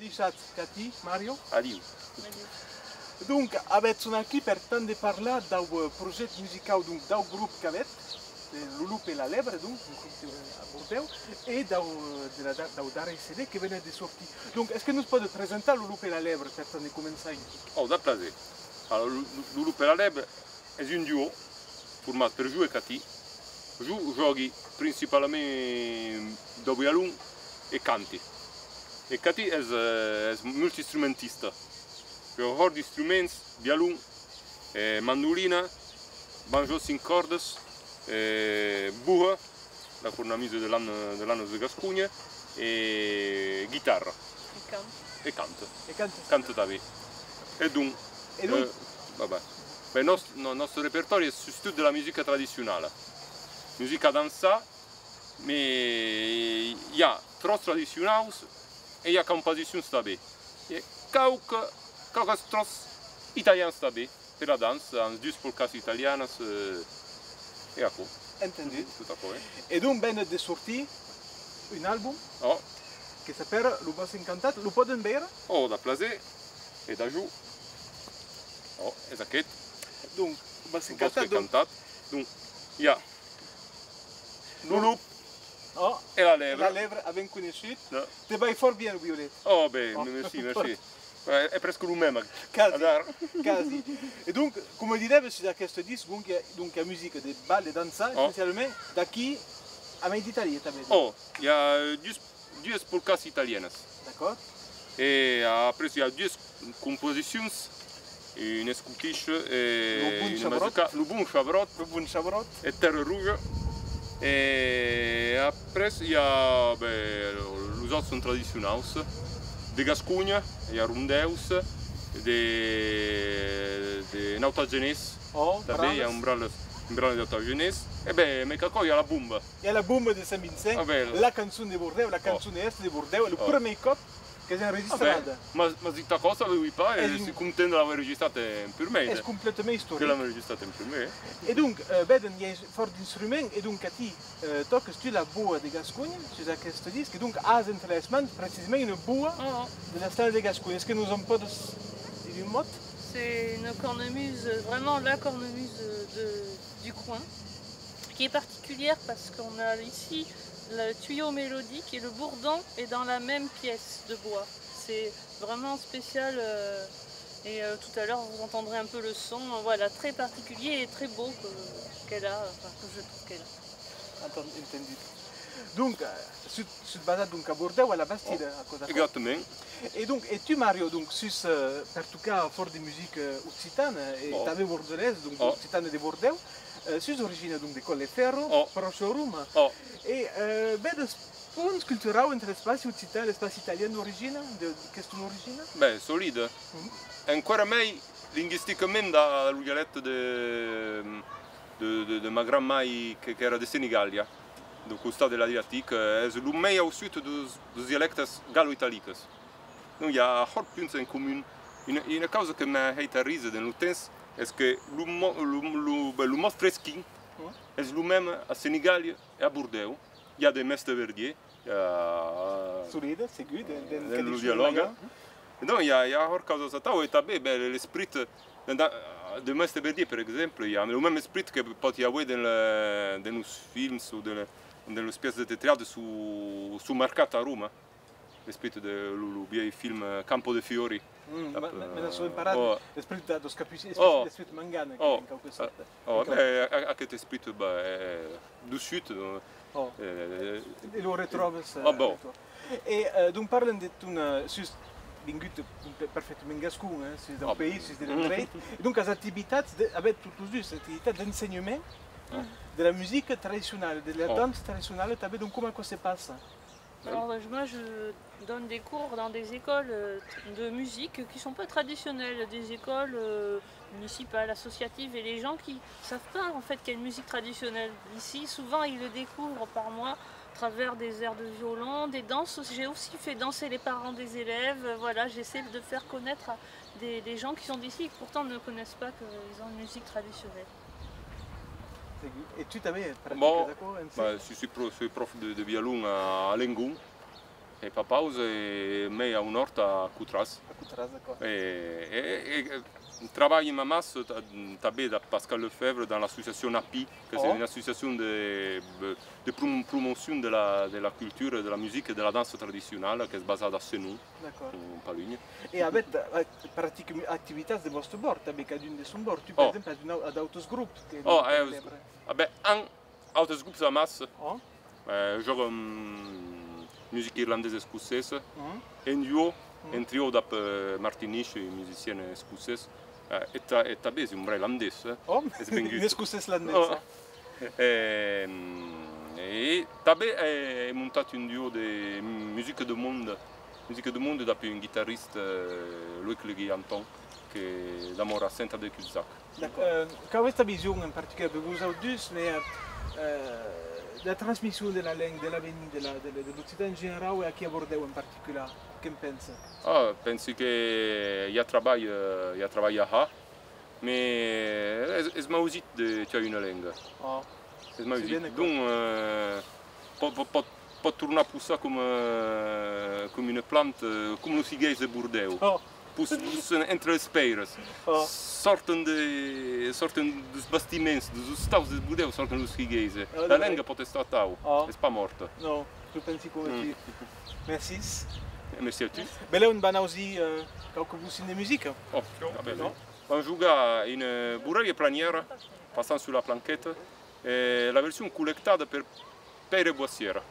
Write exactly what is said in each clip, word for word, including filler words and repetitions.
Adishatz, Cathy, Mario. Adiu. Donc, avètz son aquí per tant de parlar dau, eh, projècte musicau, donc, dau grop qu'avètz, de Lo Lop e la Lèbre, donc, un grop de, a Bordèu, e dau, eh, de la, dau darrèr C D que venètz de sortir. Donc, es que nos pòdes presentar Lo Lop e la Lèbre per tant de començar un pic? Oh, dab plaser. Alors, Lo, Lo, Lo Lop e la Lèbre es un duo format per jo e Cathy. Jo jògui principalament dau violon e canti. E Cathy es, eh, es multiinstrumentista. Jòga hòrt d'instruments, violon, eh, mandolina, banjo cinc còrdas, eh, boha, la cornamusa de l'An-, de l'Anas de Gasconha, e guitarra. E canta. E canta. E canta. Canta tanben. E donc, e donc? Eh, va, va. Ben, nòst-, nò-, nòste repertòri es sustot de la musica tradicionala. Musica dançada, mès i a tròç tradicionaus e i a composicions tanben. E quauque, quauques tròç italians tanben, per la dança, amb duas polcas italianas, eh, e aquò. Entendut. Tot aquò, eh. E donc, venètz de sortir un album, oh, que s'apèra Lo Bòsc Encantat. Lo pòdem veire? Oh, dab plaser. E dab jo. Oh, es aqueth. Donc, Lo Bòsc Encantat, donc. Lo Bòsc Encantat. Donc, i a Lo Lop, oh, e la Lèbre. La Lèbre, a ben coneishut. Te vai fòrt bien, lo violet. Oh, ben, oh, merci, merci. Eh, es presque lo mème. Quasi, quasi. E donc, coma didève, sus aqueste disc, donc, i a, donc, i a musica de bal, de dança, oh, especialament d'aquí a mei d'Itàlia, tanben. Oh, i a, eh, duas, duas polcas italianas. D'acòrd. E après, i a duas composicions, un scottish e una mazurca, Lo Bon Chabròt. Lo Bon Chabròt. Lo Bon Chabròt. E Tèrra Roja. E après, i a, ben, los auts son tradicionaus. De Gasconha, i a rondèus, de, de nautagenés. Oh, tanben, i a un branle, un branle de nautagenés. E ben, mès qu'aquò, i a la bomba. I a la bomba de Sant Vincent, ah ben, la cançon de Bordèu, la, oh, cançon de hèsta de Bordèu, lo, oh, prumèr còp qu'es enregistrada. Ah ben, m'as, m'as dit aquò, sabevi pas, e soi content de l'aver enregistrat en purmèr. Es completament istoric. Que l'an enregistrat en purmèr, eh. E donc, eh, vedem, i a fòrt d'instruments, e donc, Cathy, eh, tòcas tu la boa de Gasconha sus aqueste disc, e donc as entre las mans precisament una boa, oh, oh, de l'estala de Gasconha. Es que nos en pòdes dire un mot? C'est une cornemuse, vraiment la cornemuse de, du coin, qui est particulière parce qu'on a ici le tuyau mélodique et le bourdon est dans la même pièce de bois. C'est vraiment spécial, euh, et, euh, tout à l'heure vous entendrez un peu le son, euh, voilà, très particulier et très beau que, qu'elle a, enfin, que je trouve qu'elle a. Enten-, entendut. Donc, eh, sut, sut basat donc a Bordèu, a la Bastida, oh, aquò, d'acòrd? Exactament. E donc, e tu, Mario, donc, sus, eh, per tocar fòrt de musica, eh, occitana, e, oh, tanben bordelesa, donc, oh, occitana de Bordèu, eh, sus origina donc de Colleferro, oh, pròche Roma. Oh. E, eh, vedes ponts culturaus entre l'espaci occitan e l'espaci italian d'origina, de, qu'es ton origina? Ben, solide. Mhm. Enqüèra mei lingüisticament da, da lo dialècte de, de, de, de ma grand-mai que, qu'èra de Senegàlia, dau costat de l'Adriatic, eh, es lo mei au sud deus, deus dialèctes galo-italiques. Donc, i a hòrt punts en comun. Una, una causa que m'a hèit arríser dens lo temps es que lo mo-, lo, lo, ben, lo mot fresquin es lo mème a Senegàlia e a Bordèu. I a de mèste verdièr, i a... Solide, segur, de, de, de, de lo dialògue. E donc, i a, i a hòrt causas atau, e tanben, ben, l'esprit de, de, de mèste verdièr, per exemple, i a lo mème esprit que pòt i aver dens le, dens los films o de le, dens los pièces de teatre suu, suu marcat a Roma. L'esprit de lo, lo vielh film, eh, Campo de Fiori. Mm, me, me, me n'ai sovent parlat, oh, l'esprit de, deus Capucins, oh, l'esprit Mangana, oh, en quauque sòrta. Oh, ben, a-, a-, aqueth esprit, ben, eh, deu sud, eh, oh, eh, e lo retròbes, eh, oh, bon, e donc parlem de ton, eh, sus, vingut, eh, perfectament gascon, eh, sus dau país, sus de l'endreit. E donc, as activitats, de, avètz totes los dus, activitats d'ensenhament, eh, de la musica tradicionala, de la, oh, dança tradicionala tanben, donc coma aquò se passa? Alors, euh, moi, je donne des cours dans des écoles, euh, de musique qui sont pas traditionnelles, des écoles, euh, municipales, associatives, et les gens qui savent pas, en fait, quelle musique traditionnelle. Ici, souvent, ils le découvrent par moi, à travers des airs de violon, des danses. J'ai aussi fait danser les parents des élèves. Voilà, j'essaie de faire connaître à des, des gens qui sont d'ici et qui pourtant ne connaissent pas qu'ils ont une musique traditionnelle. Segur. E tu tanben practicas aquò, ensenhas? Bon, ben, si, soi pro-, soi pròf de, de violon a, a Lengon. E Papaus e mei au nòrd a Cotras. A Cotras, d'acòrd. E, e, e, e trabalhem amassa ta-, tanben dab Pascal Lefebvre dans l'associacion API, qu'es una associacion de, de prom-, promocion de la, de la cultura, de la musica e de la dança tradicionala, qu'es basada a Senon, d'acòrd, en Palunha. E avetz, eh, practic-, activitats de vòste bòrd, tanben cadun de son bòrd. Tu, per exemple, as d'un au-, as d'autres grops que... Oh, eh, a ben, an Autes grops amassa. Oh. Eh, jògan, mm, musica irlandesa escocesa. Mm. En duo, mm, en trio dab, eh, Martin Nish, un musician escocés. Eh, e ta-, e tanben es un vrai landés, eh. Oh, es vengut. Un escocés landés, oh, eh. E, mm, e tanben, eh, ai montat un duo de musica de monde. Musica de monde dab un guitarrista, eh, Loïc Le Guillanton, que damòra a Sent-André-Cubzac. D'acòrd. Eh, quau es ta vision en particular, per vosauts dus, mès, eh, de la transmission de la lenga, de l'avenir de la, de, de l'occitan en generau e aquí a Bordèu en particular? Que'n pensas? Ah, pensi que i a trabalh, eh, i a trabalh a har, mès es, es mausit de tuar una lenga. Oh. Es mausit. Donc, eh, pòt, pòt, pòt, pòt tornar possar coma, eh, coma una planta, eh, coma los higuèirs de Bordèu. Oh. Pus-, pussan entre les pèiras. Oh. Sòrtan de, sòrtan deus bastiments, deus ostaus de Bordèu, sòrtan los higuèirs. Oh, la lenga pòt estar atau. Oh. Es pas mòrta. Non, je pensi coma tu. Mercés. Mercés a tu. Belèu ne'n vam ausir, eh, quauque bocin de musica. Oh, ah ben, non? Vam jogar una, eh, borrèia planièra, Passant sus la planqueta, eh, la version collectada per Pèire Boissièra.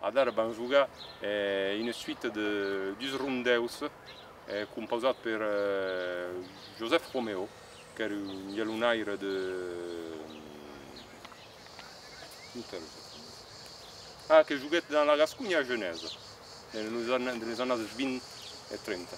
Adara vam jogar, eh, una suita de dus rondèus, eh, compausat per, eh, Joseph Roméo, qu'èra un violonaire de, ah, que joguèt dans la Gasconha a Genèse, en los an-, en les annadas vint e trenta.